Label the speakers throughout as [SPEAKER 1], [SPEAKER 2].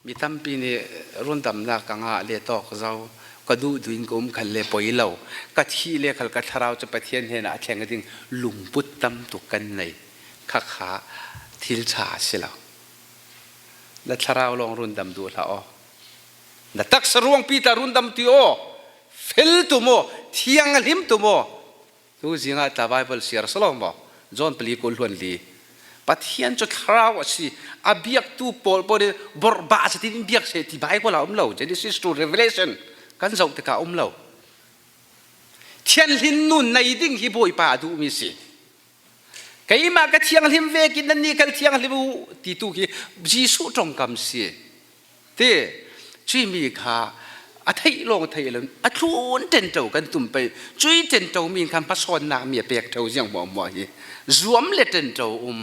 [SPEAKER 1] Mi tampi nih rundamnak ka ngah le tawk zo ka duh duin ka um khal le poi lo ka thi le khal ka thlarau cu Pathian he a thleng ding lungput tam tuk kan nei khakha thil ṭha a si lo. Na thlarau lawng rundam duh hlah aw. Na taksa ruangpi ta rundam ti aw. Fel tu maw thiang hlim tu maw Tu zing ah tla Bible siar salo maw? John pali kul hluan li. Pathian cu thlarau a si. A biaktu pawl pawl nih borhbah satin in biak se ti Bible ah um lo. Genesis to Revelation kan zoh tikah um lo. Thianhlin nun nei ding hi Bawipa a duhmi si. Keimah ka thianghlim ve kin nan nih kan thianghlim u ti tu hi Jesuh tongkam si. Ti cui mi kha a theih lawng theih lo a tlun ṭento kan tum pei cui ṭento mi khan hmasawnnak mi a pek ṭheo ziang muah muah hi zuam le ṭento um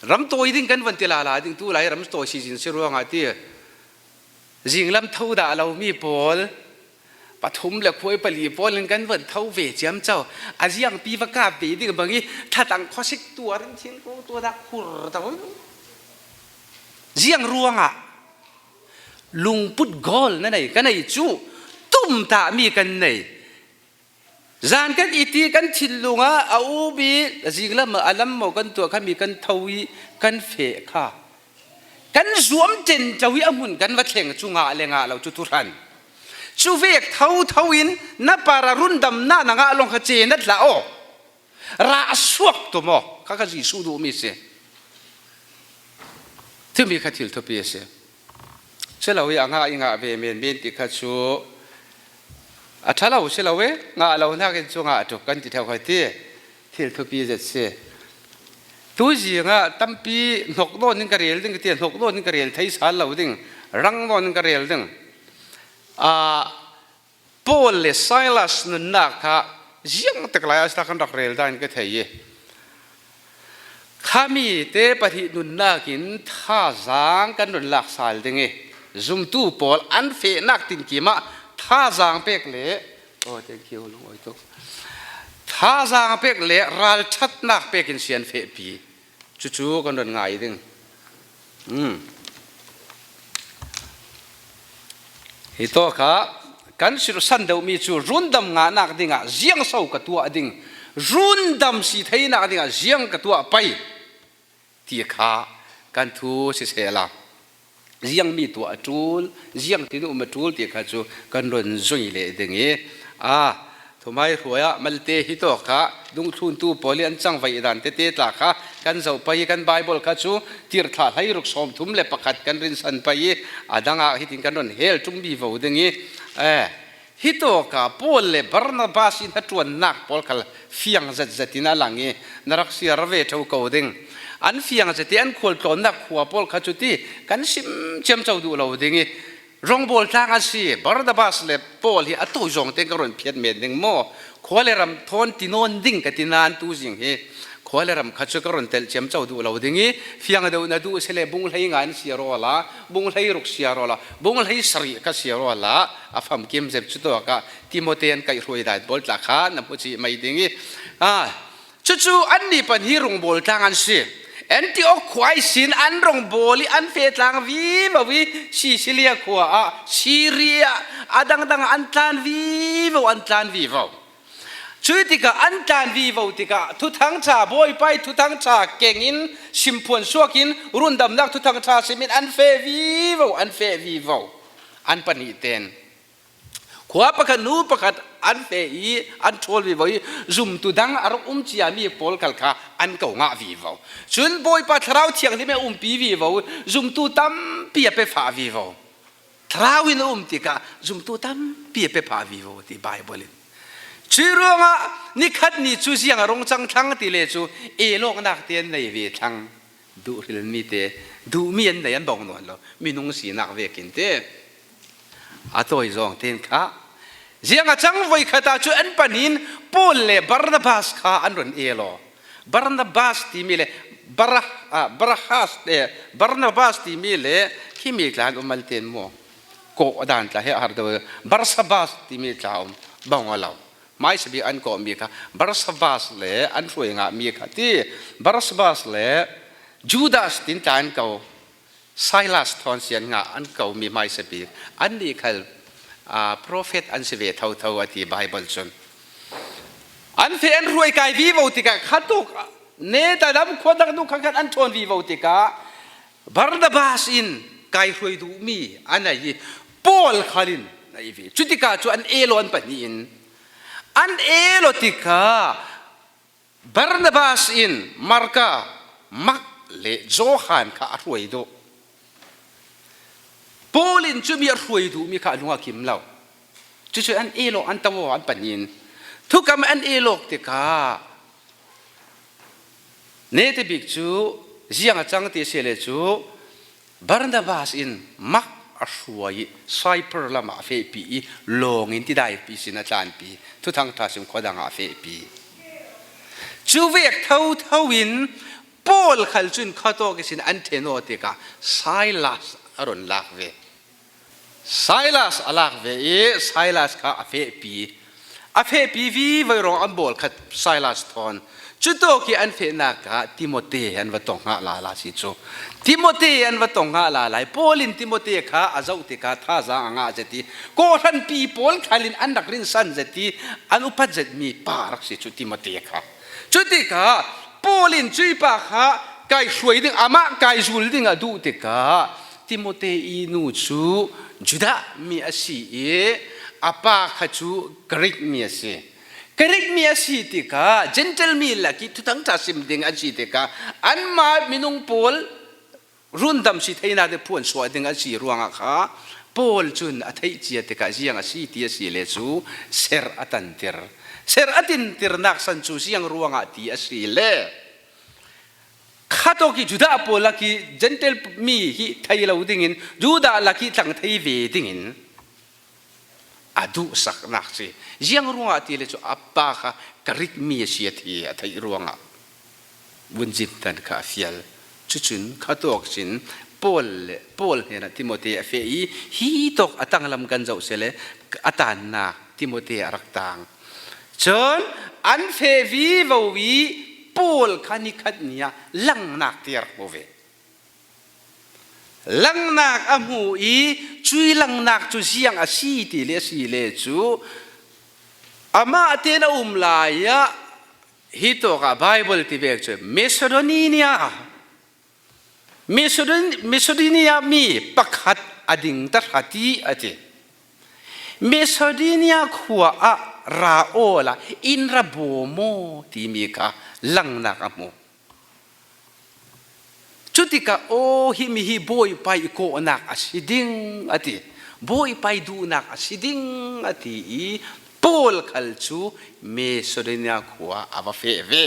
[SPEAKER 1] ram tawi ding kan van ti la la ding tu lai ram tawi si si ruangah ti zinglam tho dah lo mi pawl pathum le khuai pali pawl in kan van tho ve ciam cho a ziang pi va kap ve ding bang i thatang khosik tuar in thil ko tua dah khur ta ziang ruangah lungput goal na nei ka nei cu tum ta mi kan nei zan kan iti kan thinlung ah a ubi zinglam alam mo kan tua kha mi kan tho i kan fe kha kan zuam ten to i a hmun kan va thleng cu nga le nga lo cu tu hran cu vek tho tho in na para rundam na na nga long kha che nat la o ra suak to mo kha kha Jesuh duh mi si thimi kha thil thupi a si silo i a nga i nga ve men men ti kha cu a ṭhalo silo e nga lo nakin cu nga tuk kan ti theo khai ti thil thupi zet si tu zing ah tampi hnok nawn in ka rel ding ti hnok nawn in ka rel thei sal lo ding rang nawn in ka rel ding Paul le Silas nunnak kha ziang tek lai ah kan rak rel dan ka thei i khami te pahnih nunnak in thazaang kan run lak sal ding i zumtu pawl an fehnak tinkim ah thazaang pek le oh thank you lung oi tuk thazaang pek le ralṭhatnak pek in sian fehpi cucu kan ron ngai ding Hi to kha kan sirsan deuhmi cu rundam ngahnak dingah ziang so ka tuah ding rundam si theinak dingah ziang ka tuah pai ti kha kan thu si sela ziang mi tuah a ṭul ziang tin um a ṭul ti kha cu kan ron zui le ding i a thumai hruai ah malte hi to kha dungthluntu pawl i an cang vai dan tete tla kha kan zoh pai i kan Bible kha cu tirthla hlei ruk sawm thum le pakhat kan rin san pai i a dang ah hitin kan ron hel ṭum bi vo ding i eh hi to ka Paul le Barnabas in a ṭuannak pawl khal fiang zetzet in a lang i na rak siar ve ṭheo ko ding an fiang zet i an khualtlawnnak khua pawl kha cu ti kan sim ciamco duh lo ding i Rongbawl tlang a si Barnabas le Paul hi a tu zong te ka ron phiat men ding maw khua le ram thawn ti nawn ding ka ti nain tu zing hi khua le ram kha cu ka ron tel ciam co duh lo ding i fiang deuh na duh sele bung hlei nga in sia ro la bung hlei ruk sia ro la bung hlei sarih ka sia ro la a fam kim zep chu to ka Timote an kai hruai dai bol tla kha na mu chi mai ding i a Cucu annih pan hi rungbawl tlang an si. Antioch khua i sin an rongbawl i an fe tlang vivo i Sisilia khua ah Syria a dangdang an tlan vivo an tlan vivo. Cu tikah an tlan vivo tikah thuthang ṭha Bawipa i thuthang ṭha keng in simphuan suak in rundamnak thuthang ṭha sim in an fe vivo an fe vivo an pahnih ten. Khua pakhat nu pakhat an fe i an ṭhawl vivo i zumtu dang a rak um ciami pawl khal kha an ko ngah vivo. Cun Bawipa Thlarau Thianghlim a umpi vivo, zumtu tampi a pe fah vivo. Thlarau in a um tikah zumtu tampi a pe phah vivo ti Bible in. Cuai ruangah nikhat ni cu ziang a rung cang thlang ti le cu elawknak te an nei ve thlang. Duhrilmi te duhmi an nei an bong nawn lo. Minung sinak vekin te. A tawi zawng tein kha ziang a cang voi khat ah cu an panin Paul le Barnabas kha an run elaw Barnabas timi le Barahas le Barnabas timi le khimi tla an um al ten mu kawh dan tla he a har deuh Barsabas timi tla um bong a lo mai sabi an kawh mi kha Barsabas le an hruai nga mi kha ti Barsabas le Judas tin tla an ko. Silas thawn sian nga an ko mi hmaisa bik an nih khal prophet an si ve thotho a ti Bible cun. An fe an ruai kai vivo tikah khatuk ne tadam khua dang nu khan an ṭhawn vivo tikah Barnabas in kai hruai duhmi an ai i Paul khal in a i ve. Cutikah cu an elo an pahnih in an elo tikah Barnabas in Marka, Mark le Johan kha a hruai duh. Paul in cumi a hruai duhmi kha a lung a kim lo. Cucu an elo an tawo an pahnih in thukam an elok tikah Nete bik cu ziang a cang ti si le cu Barnabas in mak a hruai i Cyprus lam ah a fehpi i lawng in tidaipi sin a tlanpi. Thuthang ṭha sim khua dang ah a fehpi. Cu vek thotho in Paul khal cun khuatawk sin an ṭhen tikah Silas a run lak ve. Silas a lak ve i Silas kha a fehpi. A fehpi vi voi rong an bawl khat Silas thawn. Cu ki an fehnak ah Timote an va tong hnga la la si cu. Timote an va tong hnga la lai. Paul in Timote kha a zoh tikah thazaang a ngah zet i kawhhran pi pawl khal in an rak rinsan zet i an upat zetmi pa rak si cu Timote kha. Cu tikah Paul in cui pa kha kai hruai ding amah kai zul ding a duh tikah Timote i nu cu Judah mi a si i a pa kha cu Greek mi a si. Greek mi a si tikah Gentle mi lak i thuthang ṭha sim ding an si tikah anmah minung pawl rundam si theinak te phuan suah ding an si ruangah kha Paul cun a theih cia tikah ziang a si ti a si le cu ser a tantir. Ser a tintirnak san cu ziang ruangah ti a si le Khato ki Judah pawl lak i Gentile mi hi thei lo dingin Judah lak i tlang thei ve dingin a duhsaknak si. Ziang ruangah ti le cu a pa kha Greek mi a si a thi a theih ruangah vunjin kha a fial. Cucun khatawk sin Paul le Paul hnenah Timote a feh i hi tawk a tanglam kan zoh sele a tannak Timote a rak tang. Cun an fe vivo i Paul kha nikhat ni ah langnak ti a rak hmu ve. Langnak a hmu i cui langnak cu ziang a si ti le a si le cu amah tein a um lai ah hi tawk ah Bible ti ve cu Macedonia Macedonia mi pakhat a ding ta ti a ti. Macedonia khua ah ra aw la inn ra baw maw timi kha langnak a hmu. Cu tikah aw hi mi hi bawipa i kawhnak a si ding a ti. Bawipa i duhnak a si ding a ti i Paul khal cu Macedonia khua a va feh ve.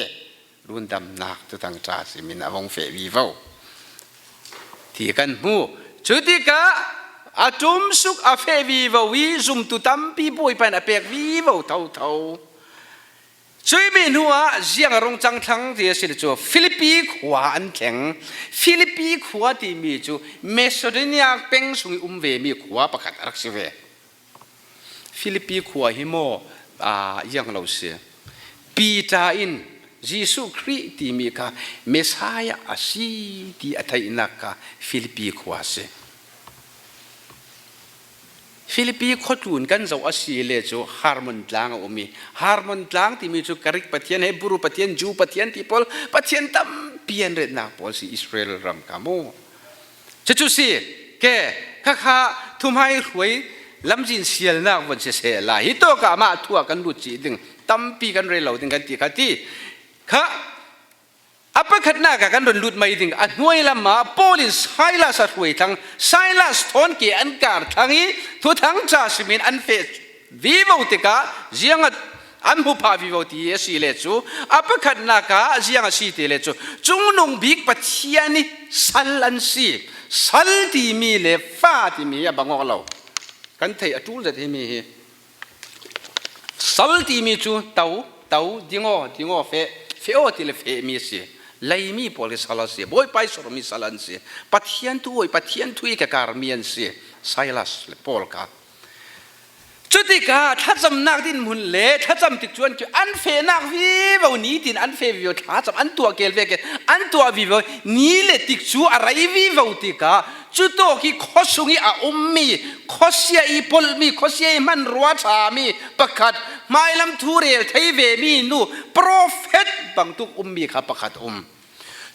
[SPEAKER 1] Rundamnak tutang ṭa simin a vong feh vivo ti kan hmu. Cu tikah a ṭum suk a feh vivo i zumtu tampi Bawipa in a pek vivo thotho. Cui mi hnu ah ziang a rung cang thlang ti a si cu Filipi khua an thleng. Filipi khua timi cu Macedonia peng chung i um ve mi khua pakhat a rak si ve. Filipi khua hi maw aa iang lo si. Peter in Jesuh Khrih timi kha Messiah a si ti a theihnak kha Filipi khua a si. Filipi khuatlun kan zoh a si le cu Harmon tlang a um i Harmon tlang timi cu Greek pathian Hebrew pathian Jew pathian ti pawl pathian tampi an retnak pawl si Israel ram kha mu. Cucu si ke khakha thumhai hruai lamzin sialnak von si seh la hi to ka mah thua kan lut ci ding tampi kan rel lo ding kan ti kha ti kha a pakhatnak ah kan run lut mai ding a hnuai lam ah Paul in Silas a hruai thang Silas thawn ke an kar thang i thuthang cha simin an fe vivo tikah ziang an hmu pha vivo ti a si le cu a pakhatnak ah ziang a si ti le cu cungnung bik Pathian i sal an si sal timi le fa timi a bangok lo kan thei a tul zet hi mi hi Sal timi cu to, to, dingaw, dingaw, fe, fe-aw ti le fehmi a si. Leimi pawl hi sal an si. Bawipa i sormi sal an si. Pathian tu oi Pathian thu i ka karmi an si. Silas le Paul ka. Cutikah thlacamnak dinhmun le thlacam tik cu an an fehnak vivo ni tin an fe vivo thlacam an tuah kel ve ke an tuah vivo ni le tik cu a rei vivo tikah cu tawk i khuasung i a ummi khuasia i polhmi khuasia i hmanrua ṭhami pakhat hmailam thu rel thei vemi nu profet bangtuk ummi kha pakhat um.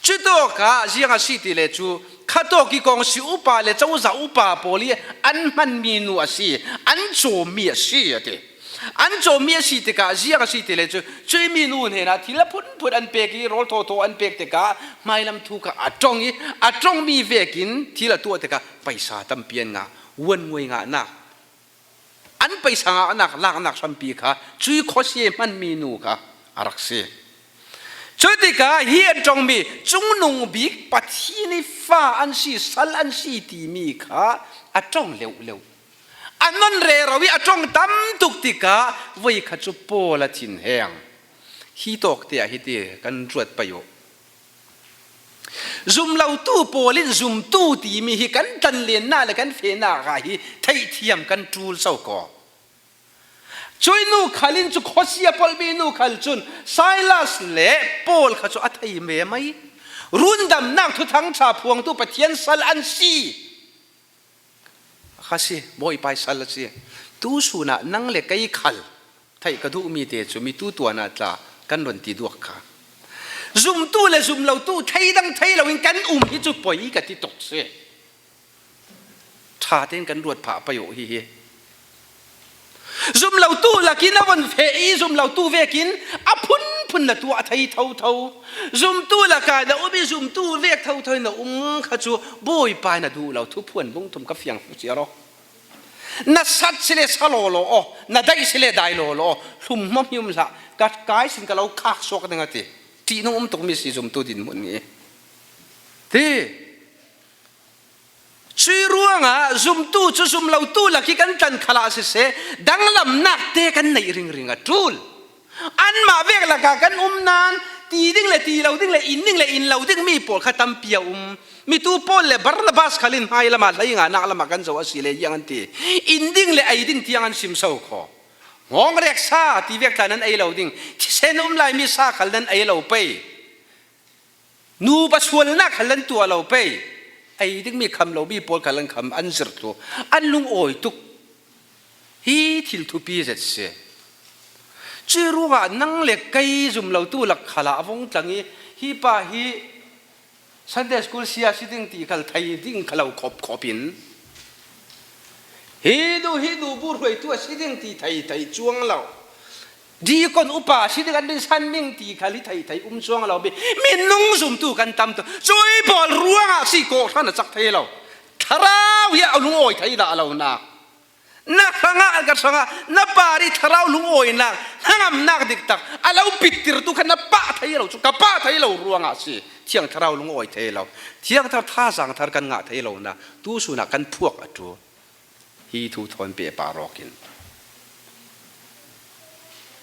[SPEAKER 1] Cu ah ziang a si ti le cu khatawk i kong si upa le cozah upa pawl i an hmanmi nu a si, an cawmmi a si a ti. An cawmmi a si tikah ziang a si ti le cu cui mi nu hnenah thil a phunphun an pek i rawl thawthaw an pek tikah hmailam thu kha a tong i a tongmi vekin thil a tuah tikah paisa tampi an ngah, uan nguai ngahnak An paisa ngahnak laknak hrampi kha cui khuasia hmanmi nu kha a rak si. Cu tikah hi an tongmi cungnung bik Pathian i fa an si, sal an si timi kha a tong leuhleuh. A non rero i a tong tam tuk tikah voi kha cu Paul a thin heng. Hi tawk te ah hiti kan ruat pai u. Zumlotu pawl in zumtu timi hi kan tlanlennak le kan fehnak ah hi theihthiam kan ṭul so kaw. Cui nu khal in cu khuasia polhmi nu khal cun Silas le Paul kha cu a thei me mei. Rundamnak thuthang ṭha phuangtu Pathian sal an si. Kha si Bawipa sal a si. Tu sun ah nang le kei khal theih ka duhmi te cu mi tu tuan ah tla kan run ti duak kha. Zumtu le zumlotu theidang thei loin kan um hi cu poi ka ti tuk si. Ṭha tein kan ruat phah pei hi hi. Zumlotu lakin a von feh i zumlotu vekin a phunphun na tuah thei thotho. Zumtu lakah na um i zumtu vek thotho in na um kha cu Bawipa na duh lo thuphuan bungthum ka fiang fu cia ro. Na sat sile salo law aw, na daih sile dai law law hlum hmom hi um hlah ka kai sin ka lo khak suak ding ati. Ṭihnung um tukmi si zumtu dinhmun hi. Ti Cui ruangah zumtu cu zumlotu lak i kan tlan khal ah siseh danglamnak te kan neih ringring a ṭul. Anmah vek lakah kan um nain ti ding le ti lo ding le inn ding le inn lo ding mi pawl kha tampi a um. Mitu pawl le Barnabas khal in hmai lamah hlei nga nak lamah kan zo a si le iang an ti. Inn ding le ei ding tiang an sim so kho. Ngawngrek sa ti vek tla nan ei lo ding. Thisen um laimi sa khal nan ei lo pei. Nuva sualnak kha lan tuah lo pei ei dingmi kham lomi pawl kha lan kham an zir tu an lungawi tuk hi thil thupi zet si cu ruangah nang le kei zum lo tu lak khala a vong tlang i hi pa hi Sunday school sia si ding ti khal thei ding khalo khop khop in hi nu hi nu bu hruaitu a si ding ti thei thei chuang lo Dikon upa si ding an rin san ning ti khal hi thei thei um chuang lo bi minung zumtu kan tam tu cui pawl ruangah si ko hran a cak thei lo thlarau hi a lungawi thei dah lo nak na hrangah ka hrangah na pari thlarau lungawi nak hnangamnak dik tak a lo pittir tu kha na pa thei lo chu ka pa thei lo ruangah si thiang thlarau lungawi thei lo thiang thar thazang thar kan ngah thei lo na tu sunah kan phuak a tu Hi thu thawn pe pa rawk in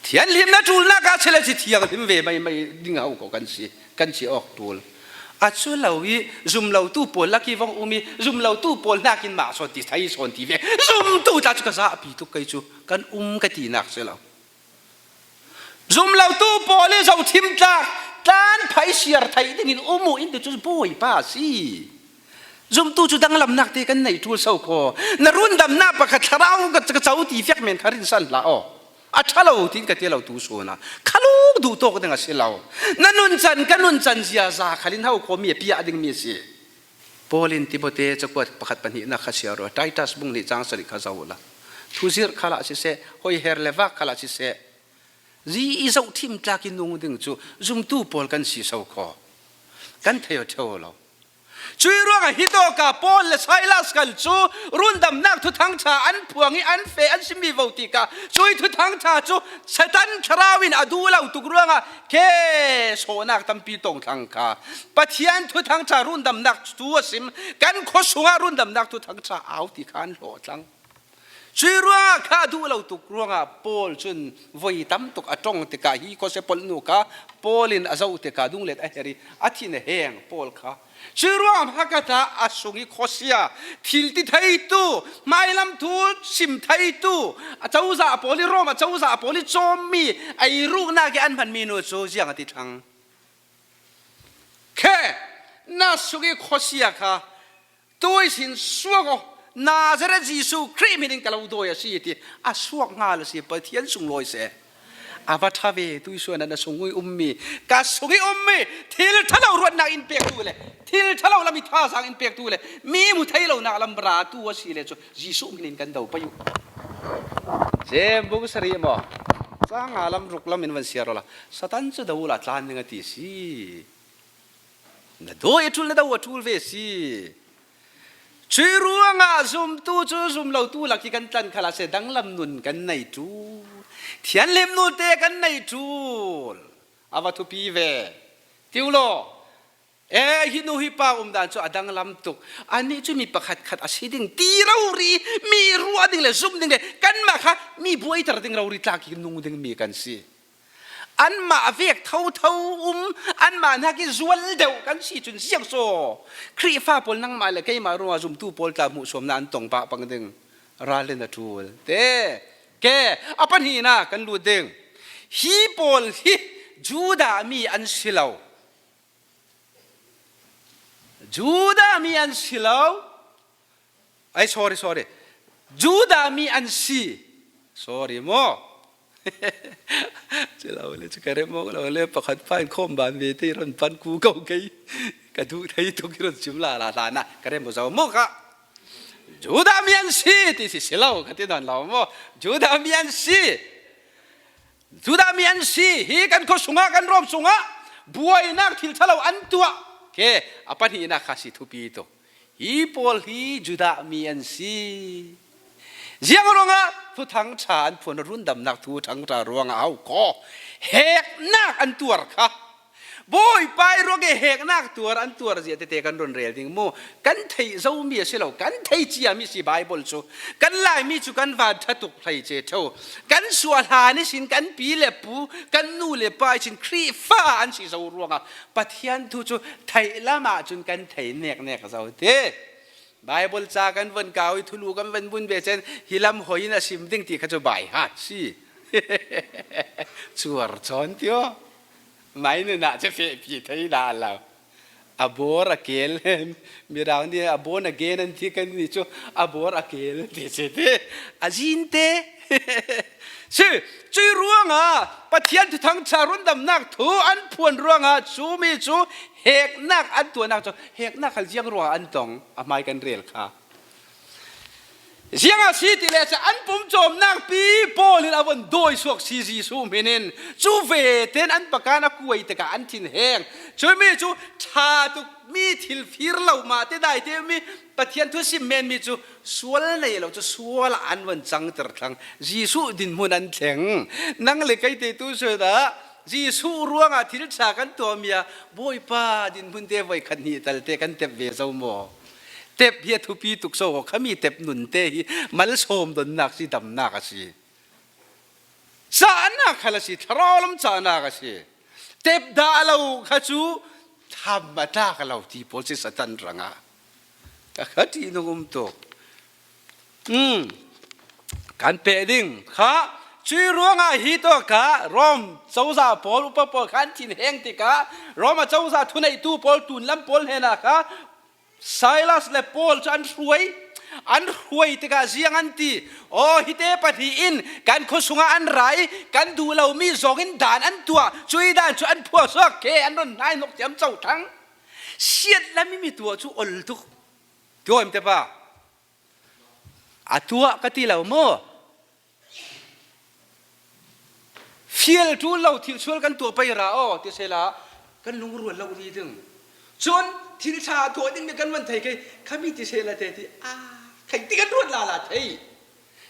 [SPEAKER 1] thianhlim na ṭulnak ah sile si thianghlim ve mei mei ding hau ko kan si kan si awk ṭul a cu lo i zumlotu pawl laki vong um i zumlotu pawl nakin mah sawn ti thai sawn ti ve zumtu tla cu ka zahpi tuk kei cu kan um ka ti nak si lo Zumlotu pawl i zothim tlak tlan phai siar thei ding in um u in ti cu Bawipa a si. Zumtu cu danglamnak te kan nei ṭul so khaw. Na rundamnak pakhat thlarau ka co ti fek men kha rin san hlah aw. A ṭhalo tin ka ti lo tu suna. Khaluk duh tawk ding a si lo. Na nun can ka nun can ziaza khalin hau khaw mi a piah ding mi a si. Paul in Timote cakuat pakhat pahnihnak kha sia rua Titus bung nih cang sarih kha zo la thuzir khala siseh hoiher le vak khala siseh zi i zoh thim tlak in nung ding cu zumtu pawl kan si so kho kan thei theo lo Cui ruangah hi tawka Paul le Silas kal cu rundamnak thuthang ṭha an phuang i an fe an simi vo tikah cui thuthang ṭha cu Satan thlarau in a duh lo tuk ruangah ke sawhnak tampi tongthlang kha Pathian thuthang ṭha rundamnak tu a sim kan khuasung ah rundamnak thuthang ṭha au ti kha an hlawhtlang. Cui ruangah kha a duh lo tuk ruangah Paul cun voi tam tuk a tong tikah hi khuase polh nu kha Paul in a zoh tikah dunglet a her i a thin a heng Paul kha. Cui ruangah hakhat ah a sung i khuasia thil ti theitu hmailam thu sim theitu a cozah pawl i Rom a cozah pawl i cawmmi ei ruknak i an hmanmi nu cu ziang a ti thlang. Khe na sung i khuasia kha Tuai sin suak aw Nazareth Jesuh Khrih min in ka lo dawi a si ti a suak hnga la si Pathian sunglawi seh. A va ṭha ve tuisuan na sung i ummi ka sung i ummi thil ṭhalo ruatnak in pektu le thil ṭhalo lam i thazaang in pektu le mi mu thei lonak lam ra tu a si le cu Jesuh min in kan do payu. Jem bung sari maw canga lam ruk lam in van siar la Satan cu do la tlan ding a ti si. Na dawi a ṭul na do a ṭul ve si. Cui ruangah zumtu cu zumlotu lak hi kan tlan khala se danglam nun kan nei ṭul. Thianhlim nu te kan nei ṭul. A va thupi ve. Tiu law, e hi nu hi pa um dan cu a danglam tuk. Anih cu mi pakhat khat a si ding ti rori mi ruah ding le zum ding le kanmah kha mi buaiter ding rori tlak hi nung ding mi kan si. Anmah vek thotho um anmah hna ki zual deuh kan si cun siang saw Khrihfa pawl nangmah le keimah ruangah zumtu pawl tla hmuhsuamnak an tong pah pang ding ral in a ṭul te ke a pahnihnak kan lut ding hi pawl hi Judah mi an si lo Judah mi an si lo Ai sorry sorry. Judah mi an si. Sorry mo. Cu lo le cu ka rem awk lo le pakhat pa in khawm ban ve te ron pan ku ko kei ka duh thei tuk i ron chim la la la na ka rem zo mo ka Judah mi an si ti si si lo ka ti don lo mo Judah mi an si Judah mi an si hi kan khua sungah kan rom sungah buainak thil thalo an tuah ke a pahnihnak kha si thupi tuk Hi pawl hi Judah mi an si. Ziang ruangah thuthang ṭha an phuan rundamnak thu thang ṭha ruangah au kaw heknak an tuar kha Bawipa i ruang i heknak tuar an tuar zia tete kan run rel ding mu kan theih zomi a si lo kan thei ciami si Bible cu kan Laimi cu kan van ṭha tuk hlei ce ṭheo kan sual hlan i sin kan pi le pu kan nu le pa i sin Khrihfa an si zo ruangah Pathian thu cu theih lam ahcun kan thei neknek zo ti. Bible ca kan von kau i thulu kan van bun ve cen hi lam hoi in a sim ding ti kha cu bai hat si. Cuar chawn tio. Mai nun ah cu fe pi thei la lo. A bor a kel mirang nih a born again an ti kan ni cu a bor a kel ti si ti. A zin te. Si, cui ruangah Pathian thuthangcha rundamnak thu an phuan ruangah cu mi cu heknak an tuahnak cu heknak hal ziang ruangah an tong a hmai kan rel kha. Ziang ah si ti le an pum cawmnak pi Paul in a von dawi suak si Jesuh min in cu ve ten an pakan a kuai tikah an thin heng cu mi cu ṭha tuk mi thil fir lo ma te dai te mi Pathian thu sim men mi cu sual nei lo cu sual ah an von cangter thlang Jesuh dinhmun an thleng nang le kei te tu su dah Jesuh ruangah thil ṭha kan tuahmi ah Bawipa dinhmun te voi khat hnih tal te kan tep ve zo maw tep hi a thupi tuk so khami tep nun te hi malsawm donnak si damnak a si cahnak khal a si thlarau lam cahnak a si tep dah lo kha cu tham a tlak lo ti pawl si satan rangah Ka ṭihnung um tuk. Kan peh ding kha cui ruangah hi to ka Rom cozah pawl upa pawl kha an thin heng tikah Rom a cozah thuneihtu pawl tunlam pawl hnen ah kha Silas le Paul cu an hruai an hruai tikah ziang an ti aw hite pahnih in kan khuasung ah an ra i kan duh lomi zong in dan an tuah cui dan cu an phuah suak ke an ron hnai nok thiam co thang Siat lami mi tuah cu ol tuk. Tuah te pa. A tuah ka ti lo maw? Fial ṭul lo thil sual kan tuah pei ra aw ti sela kan lungrual lo li ding. Cun thil ṭha tuah ding mi kan van thei kei khami ti sela te ti a khei ti kan ruat la la thei.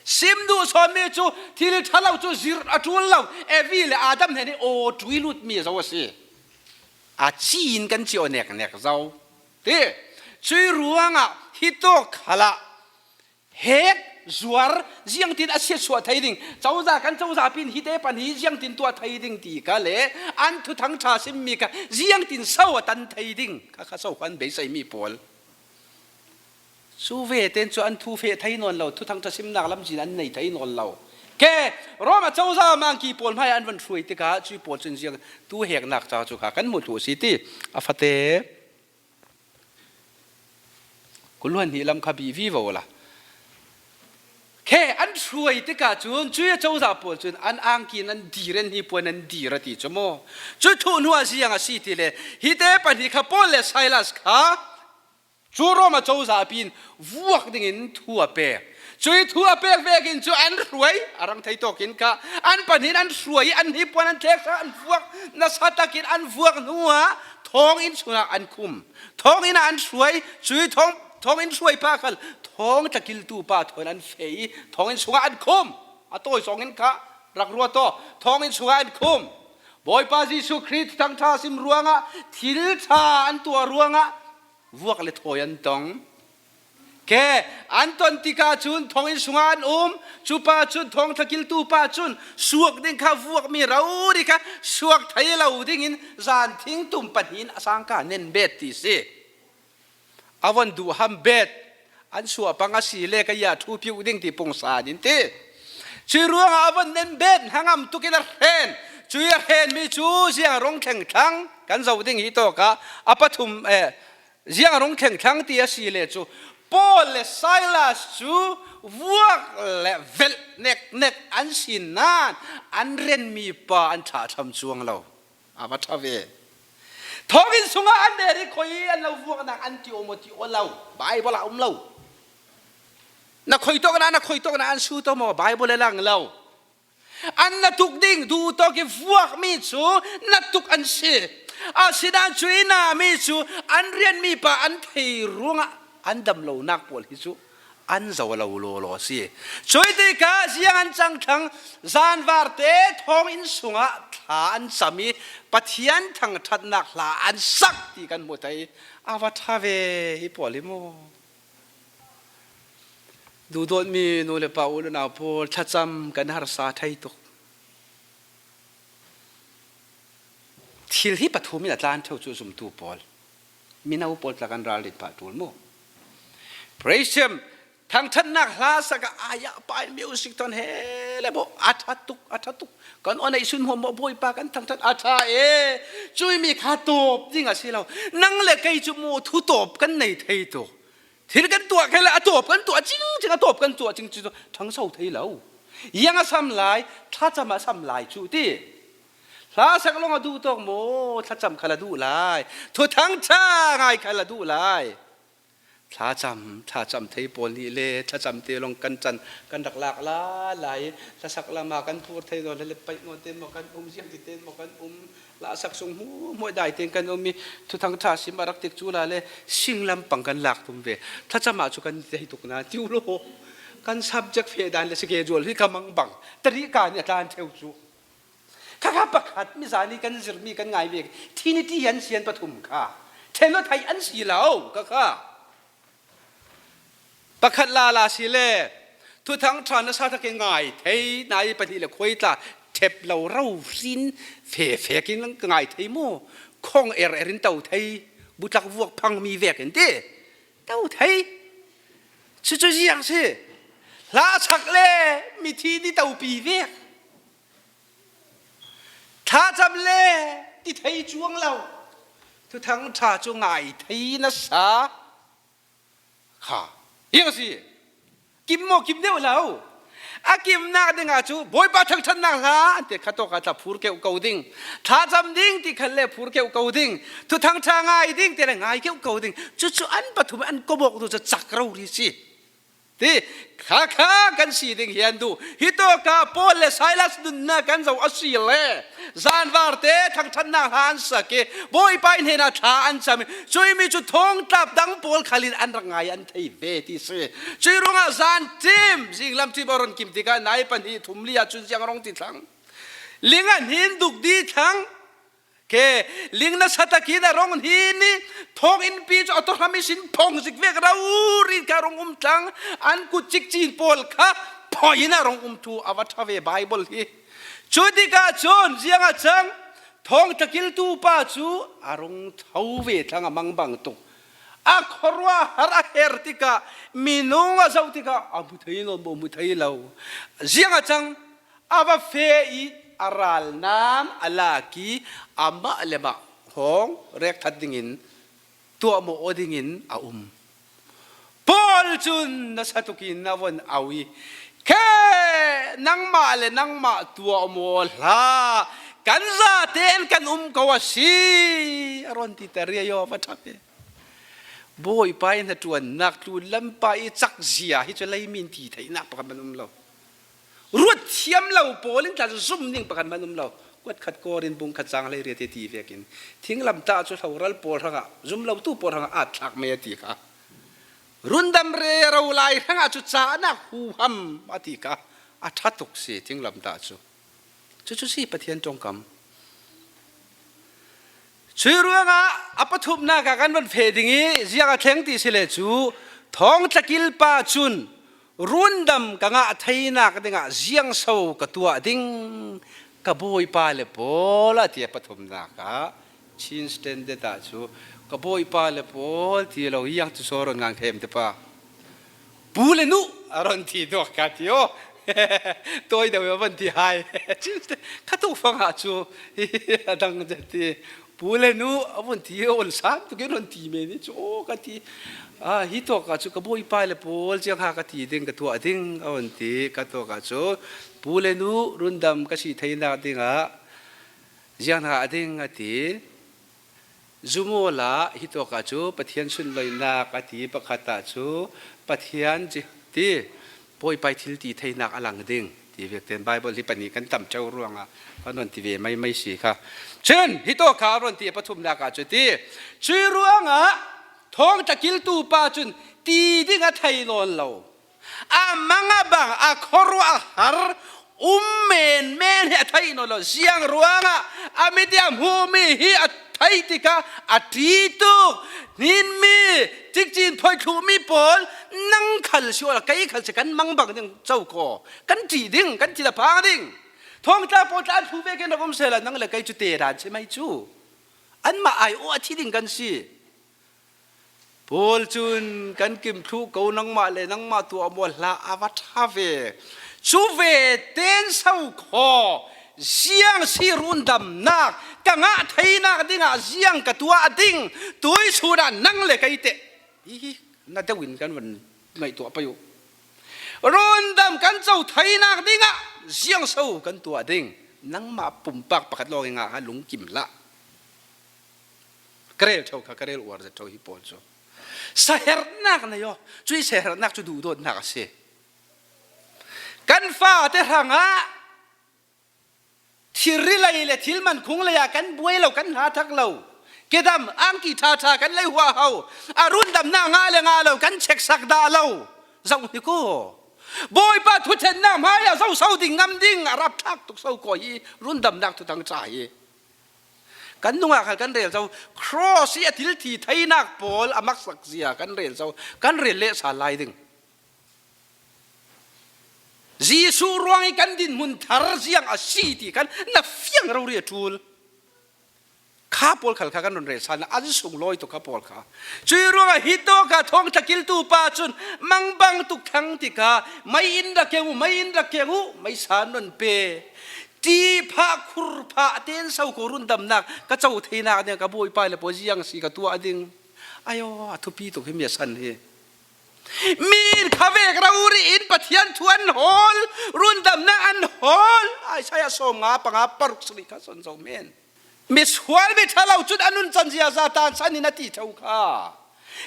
[SPEAKER 1] Sim duh sawmmi cu thil ṭha lo cu zir a ṭul lo. Evi le Adam he nih aw ṭui lut mi zo a si. A ci in kan cio neknek zo ti cui ruangah hi tawk khala hek zuar ziang tin a siasuah thei ding cozah kan cozah pin hi te pan hi ziang tin tuah thei ding ti ka le an thuthang tha simmi ka ziang tin so a tan thei ding kha kha so kan beisei mi pawl Cu ve ten cu an thu fe thei nawn lo, thuthang ṭhasimnak lamzin an nei thei nawn lo. Ke Roma cozah mangki pawl hmai an van hruai tikah cu pawl cun ziang tu heknak ca cu kha kan hmu thu si ti a fate kuluan hi lam kha bi vi vo la ke an hruai tikah cun cui a cozah pawl cun an angki in an dir an hi puan an dir a ti cu mu cu thu hnu ah ziang a si ti le hi te pahnih kha Paul le Silas kha Cu Roma cozah pin vuak dingin thu a pek. Cui thu a pek vekin cu an hruai, a rang thei tawkin ka an panin an hruai i an hnipuan an thlek an vuak nasa takin an vuak hnu ah thonginn chungah an khum. Thonginn ah an hruai, cui thong thonginn hruai pa khal thong tlakiltu pa thon an fe i thonginn chungah an khum. A tawi songin kha rak ruat aw. Thonginn chungah an khum. Bawipa Jesuh Khrih thangṭha sim ruangah thil ṭha an tuah ruangah vuak le thawi an tong. Ke an ton tikah cun thonginn sungah an um. Cu pa cun thongthla kiltu pa cun suak ding kha vuakmi rori kha suak thei lo dingin zan thing tum pahnih in a sangka nen bet ti si. A von duh ham bet an suah pang a si le ka ya thu piu ding ti pungsan in ti. Cui ruangah a von nen bet hangam tukin a hren. Cui a hren mi cu ziang rong thleng thlang kan zo ding hi to ka a pathum eh ziang rong thleng thlang ti a si le cu Paul le Silas cu vuak le velh nek nek an si nain an renmi pa an ṭha tham chuang lo. A va ṭha ve. Thawnginn chungah an der i khoi an lo vuaknak an ti aw maw ti aw lo. Bible ah um lo. Na khoi tok na na khoi tok na an su to maw Bible a lang lo. An na tuk ding du tawk i vuakmi cu na tuk an si. Asinain cu i na mi cu an rianmi pa an thei ruangah an dam lonak pawl hi cu an zo lo law law si. Cui tikah ziang an cang thlang zanvar te thawnginn sungah thla an cam i Pathian thangṭhatnak hla an sak ti kan hmu thei. A va ṭha ve hi pawl hi mu. Duhdawtmi nu le pa u le nau pawl thlacam kan harsa thei tuk. Thil hi pathum in a tlan theo cu zumtu pawl. Mino pawl tla kan ralrin pah ṭul mu. Praise him. Thangṭhatnak hla sak ah ayah pa in music ton he le bo a ṭha tuk a ṭha tuk kan on ei sun huam mo bawipa kan thangṭhat a ṭha e cui mi kha tawp ding a si lo nang le kei cu mu thu tawp kan nei thei tuk thil kan tuah khe le a tawp kan tuah cing cing a tawp kan tuah cing cing ṭhangso thei lo iang a sam lai thlacam a sam lai cu ti hla sak lawng a duh tawk maw thlacam kha la duh lai thu thang ṭha ngai kha la duh lai thlacam thlacam thei pawl nih le thlacam te lawng kan can kan rak lak la lai hlasak lama kan phur thei lo le paih ngo te maw kan um ziang ti te maw kan um la sak sung mu muai dai ten kan um i thuthang tha sim a rak tik chu la le sing lam pang kan lak tum ve thlacam ah chu kan thei tuk na tiu lo kan subject fe dan le schedule hi ka mang bang tari ka ni atlan theu chu Khakha pakhat mizan i kan zirmi kan ngai ve Trinity an sian pathum kha then lo thai an si lo ka kha pakhat la la si le thuthang tha na sa thake ngai thei nai pahnih le khoi tla thep lo ro sin fe fe kin ngai thei mu khong er er in to thei butlak vuak phang mi vek in ti to thei chu chu ziang si hla chak le mithi ni to pi vek Thlacam le ti thei cuang lo. Thuthang ṭha cu ngai thei nasa. Kha, hi a si. Kim maw kim deuh lo. A kimnak dingah cu Bawipa thangṭhatnak hla an ti kha tawk ah tla phur keuh ko ding. Thlacam ding ti khan le phur keuh ko ding. Thuthang ṭha ngai ding ti le ngai keuh ko ding. Cucu an pathum an kawbawk tu cu cak ro ri si. Ti khakha kan si ding hi an duh. Hi to ka Paul le Silas nunnak kan zo a si le zanvar te thangthatnak hla an sak i Bawipa in hena thla an cam i cui mi cu thongtlap dang pawl khalin an rak ngai an thei ve ti si. Cui ruangah zan tim zinglam tim aron kim tikah nai pahnih thum li ah cun ziang rong ti thlang. Ling an hin duk di thlang Ke ling na satakin a rong hi ni thong in pi chu atohram i sin phong zik vek rau rin ka. a rung um tlang. An kut cikcin pawl kha phoi in a rung um thu a va ṭha ve Bible hi. Cu tikah cun ziang a cang thawngṭha kiltu pa cu a rung tho ve thlang a mang bang tuk. A khuaruahhar a her tikah minung a zoh tikah a hmu thei lo maw hmu thei lo. Ziang a cang a va fe i a ralnam a lak i amah le mah hawng rek that dingin tuah maw aw dingin a um. Paul cun nasa tukin a von au i khe nangmah le nangmah tuah maw hlah kan zatein kan um ko a si a ron ti ter riaio va ṭhap i Bawipa in hnaṭuannak tlun lampa i cak zia hi cu leimin ti theihnak pakhat man um lo. Ruat thiam lo pawl in tla cu zum ning pakhat man um lo. Kuat khat kawr in bung khat cang hlei riate ti vek in thinglam tah cu hloral pawl hrangah zum lo tu pawl hrangah aat thlak mei a ti kha. Rundam re ro lai hrangah cu canak huham a ti kha a ṭha tuk si thinglam tah cu. Cucu si Pathian ṭawngkam. Cui ruangah a pathumnak ah kan van fe ding i ziang a thleng ti si le cu thongtlakil pa cun rundam ka ngah theinak dingah ziang so ka tuah ding ka bawipa le pawl a ti a pathumnak ah Chin Standard ah cu ka bawipa le pawl ti lo iang cu so ron ngang them te pa pu le nu a ron ti duak ka ti o toi deuh a van ti hai kha tu fang ah cu a dang ti pu le nu a vun ti on sam tu ron ti me ni chu o ka ti a hi to ka chu ka bawipa le pawl chiang ha ka ti ding ka tuah ding a on ti ka to ka chu pu le nu rundam ka si theinak ding ah ziang ha ding a ti Zumual ah hi tawk ah cu Pathian sunloihnak a ti pakhat ah cu Pathian ti bawipai thil ti theinak a lang ding ti vek ten Bible hi pahnih kan tam ṭheo ruangah kan ron ti ve mai mai si kha. Cun hi tawk kha a ron ti pathumnak ah cu ti cui ruangah thawngṭha kiltu pa cun ti ding a thei nawn lo. A mang a bang a khuaruah a har um men men hi a thei nawn lo siang ruangah a mit i a hmumi hi a thei tikah a ṭi tuk hninmi cikcin phoithluhmi pawl nang khal si wala kei khal si kan mang bang ding cho ko kan ṭih ding kan thil a phang ding thongtla pawl tla an phu ve ken rak um sela nang le kei cu te dan si mai cu anmah ai aw a thi ding kan si Paul cun kan kim thlu ko nangmah le nangmah tuah maw hlah a va ṭha ve. Cu ve ten so khaw ziang si rundamnak ka ngah theinak dingah ziang ka tuah ding tui chun ah nang le kei teh hi na deuh in kan van ngaihtuah pei u. Rundam kan co theinak dingah ziang so kan tuah ding nangmah pumpak pakhat lawng i ngah kha lungkim hlah. Ka rel ṭheo kha ka rel uar zet ṭheo hi pawl cu. Sahernak nei aw, cui sahernak cu duhdawtnak a si. Kan fate hrangah thirri lei le thil man khung lei ah kan buai lo kan hna thak lo. Kedam angki ṭha ṭha kan lei hua hau. A rundamnak ngah le ngah lo kan check sak dah lo. Zoh hnik u. Bawipa thuthennak hmai ah zo so ding ngam ding a rap thlak tuk so ko hi rundamnak thuthang cha hi. Kan nung ah khan kan rel zo cross i a thil thi theinak pawl a maksak zia kan rel zo kan rel leh sal lai ding. Jesuh ruang i kan dinhmun thar ziang a si ti khan na fiang ro ri a ṭul. Kha pawl khal kha kan run rel sal na an sunglawi tuk kha pawl kha. Cui ruangah hi to ka thawngtha kiltu pa cun mangbang tuk thang tikah mei in rak keng u mei in rak keng u mei san non pe Ṭihphah khurphah tein so ko rundamnak ka co theinak ding ka bawipa le pawi si ka tuah ding ayo a thupi tuk hi mi san hi mi in khavek rori in Pathian thu an hawl rundamnak an hawl Isaiah 55 paruk sari kha son zo men misual mi ṭhalo cun anun can ziaza tan san in a ti ṭheo kha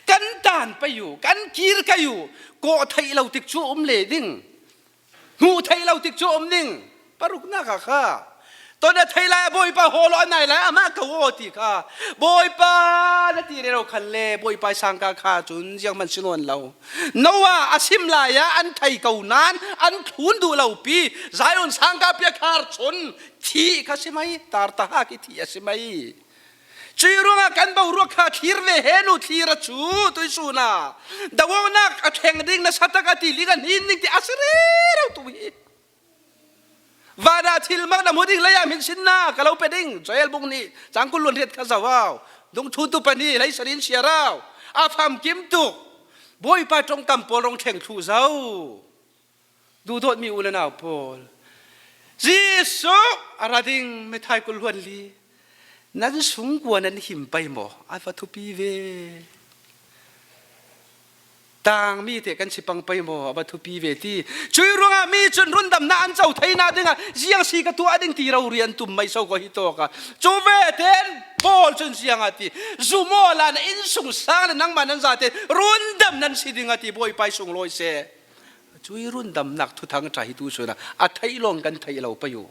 [SPEAKER 1] kan tan payu kan kir kayu kawh theih lo tik cu um le ding Hmuh thei lo tik cu um ning paruknak ah kha ton a thei lai bawipa haw law nai lai amah ko aw ti kha bawipa na ti re ro khan le bawipa sangka kha cun ziang man si nawn lo Noah a sim lai ah an thei ko nan an thlun duh lo pi Zion sangka pia khar chun thi kha si mai tar ta ha ki thi a si mai. Cui ruangah kan boruak kha thlir ve he nu thlir a cu tuisun ah donak a thleng ding na satak a ti ling a hnin ning ti a si reu tu hi. Van ah thil mak na hmu ding lei ah min sin na ka lo pe ding Joel bung nih cangkul luan riat kha zawau dung thu tu pani lei sarin siarau a fam kim tuk Bawipa tongtam pawl rong thleng thlu zo duhdawt mi u le nau pawl Jesuh a ra ding methai kul huan li nan sungkua nan him pai maw a va thupi ve tangmi te kan si pang pei maw a va thupi ve ti cui ruangah mi cun rundamnak an co thei na dingah ziang si ka tuah ding ti ro rian tum mai so ko hi to ka cu ve ten Paul cun siang a ti zumo la na inn sung sang le nangmah nan za te rundam nan si ding a ti bawipa sung lawi se cui rundamnak thuthang tha hi tu suna a thei long kan thei lo payu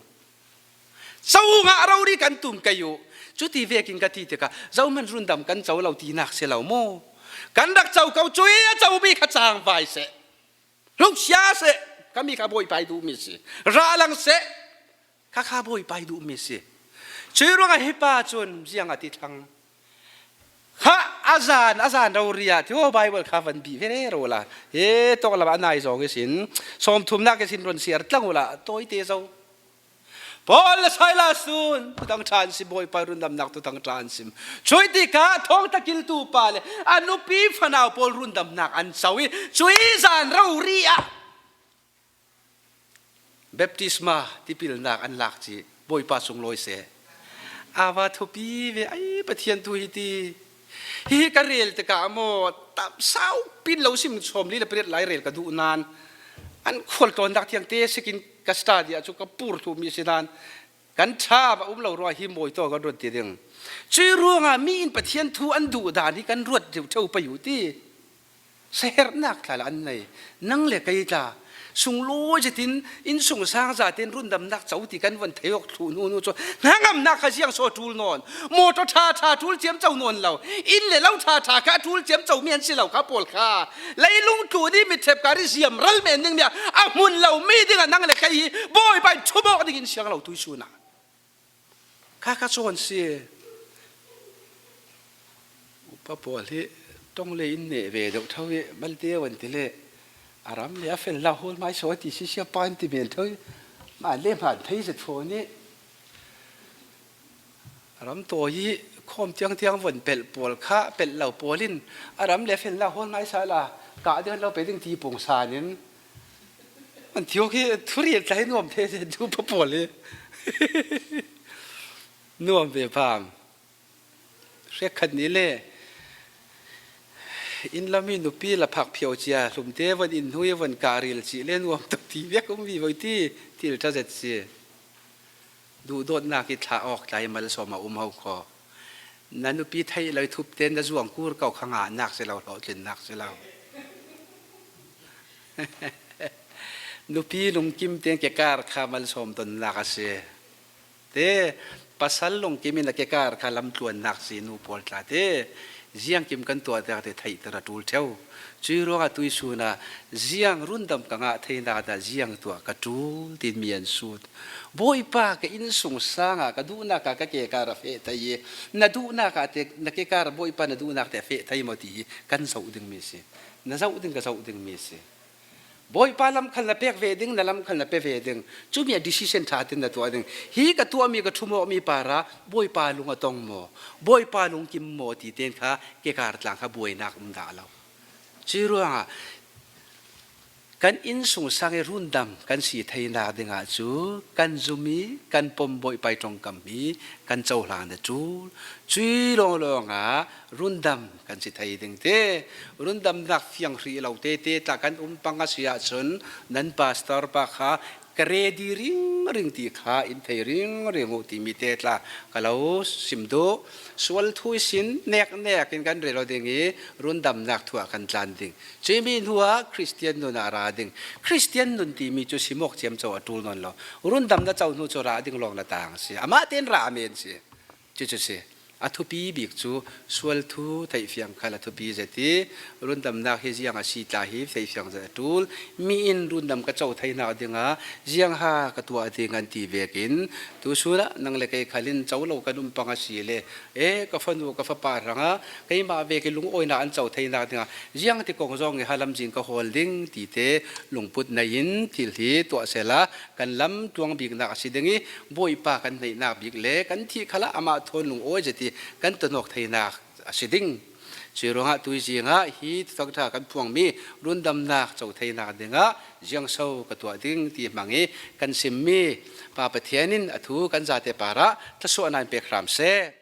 [SPEAKER 1] Co ngah rori kan tum kei u. Cuti vekin ka ti tikah zohmanh rundam kan co lo tinak si lo mu. Kan rak co ko cui a comi kha caang vai seh. Lungsia seh kami kha bawipa i duhmi si. Ra lang seh kha kha bawipa i duhmi si. Cui ruangah hi pa cun ziang a ti thlang. Kha azan azan rori ah ti Bible kha van bi ve ro la. He tok lam anai zong i sin sawm thumnak i sin ron siar tlang ula toi te zo. Paul le Silas cun tutang ṭha an si Bawipa rundamnak tutang ṭha an sim. Cui tikah thawngtha kiltu pa le a nupi fanau pawl rundamnak an co i cui zan rori ah baptisma tipilnak an lak ci Bawipa sunglawi seh. Ava thupi ve ai Pathian tu hi ti hihi ka rel tikah maw tam sau pin lo sim chom li le pariat lai rel ka duh nain an khual tlawnnak thiang te sikin ka study ah cu ka pur thu mi si nain kan tha va um lo rua hi mawi to kan ruat ti ding cui ruangah mi in Pathian thu an duh dan hi kan ruat deuh theu payu ti Saherhnak tla an nei. Nang le kei tla sunglawi zetin inn sung sang zaten rundamnak co ti kan von thei ok thlu nu nu cu hnangamnak kha siang so ṭul nawn motor ṭha ṭha ṭul ciam co nawn lo inn le lo ṭha ṭha kha ṭul ciam co mi an si lo kha pawl kha leilung tlu ni mitthep kar i ziam ral men ding mi a hmun lo mi ding ah nang le kei hi bawipa in ṭhumawk ding in siang lo tuisun ah Kha kha cawn si. Upa pawl hi tong le in neh ve deuh tho i malte wan ti le a ram le a fel la hol mai so ti si sia pa in ti men tho ma le ma thei zet phone i ram to hi khom tiang tiang von pel pawl kha pel lo pawl in a ram le fel la hol mai sa la ka ding lo pe ding ti pung san in An thio khi thuri tlai nuam the se du pa pawl hi nuam ve phang. Hriak khat ni le inn lami nupi la phak phio chia hlum te van in hui van ka ril chi le nuam tuk ti vek um vi voi ti til tha zet si. Du dawt nak i thla awk tlai mal som a um ho kho. Na nupi thei loi thup ten na zuang kur ko kha nga nak si lo hlawhtlin nak si lo. Nupi lungkim tein kekar kha malsawm tonnak a si. Te pasal lungkim in a kekar kha lamtluannak si nu pawl tla te ziangkim kan tuah tik te theihter a ṭul ṭheo. Cui ruangah tuisun ah ziang rundam ka ngah theinak dah ziang tuah ka ṭul tin mi an sut. Bawipa ka inn sung sang ah ka duhnak ah ka kekar a feh thei i na duhnak ah te na kekar Bawipa na duhnak te a feh thei maw ti hi kan zoh dingmi si. Na zoh ding ka zoh ding mi a si. Bawipa lam khal na pek ve ding, na lam khal na pe ve ding. Cu mi a decision tha tin na tuah ding. Hi ka tuah mi ka thumawk mi para Bawipa lung a tong maw? Bawipa lung kim maw ti ten kha ke kar tlang kha buainak um dah lo. Cu ruangah Kan inn sungsang i rundam kan si theinak dingah cu kan zum i kan pom bawipai ṭongkam hi kan cohlan a ṭul. Cui lawnglawng ah rundam kan si thei ding te. Rundamnak fiang hrih lo tete tla kan um pang a si ahcun nan pastor pa kha ka ready ringring ti kha in thei ringring u timi te tla ka lo sim duh. Sual thui sin nek nek in kan rel ding i rundamnak thu ah kan tlan ding. Cuimi hnu ah Christian nun ah ra ding. Christian nun timi cu simawk ciam co a ṭul nawn lo. Rundam na co hnu cu ra ding lawng na taang si. Amah tein ra men si. Cucu si. A thupi bik cu sual thu theihfiang khal a thupi zeti rundamnak hi ziang a si tla hi theihfiang zet a ṭul. Mi in rundam ka co theinak dingah ziang ha ka tuah ding an ti vekin tusun ah nang le kei khal in co lo kan um pang a si le e ka fanu ka fapa hrangah keimah ve ki lungawinak an co theinak dingah ziang ti kong zong i halam jing ka hawl ding ti te lungput nei in thil hi tuah sela kan lam tluang biknak a si ding i Bawipa kan neihnak bik le kan thih khala amah thawn lungawi zeti kan tonawk theinak a si ding. Cu ruangah tuizing ah hi thawngtha kan phuangmi rundamnak co theinak dingah ziangso ka tuah ding ti hmang i kan simmi Pa Pathian in a thu kan zate par ah thluachuah nan pek hram seh.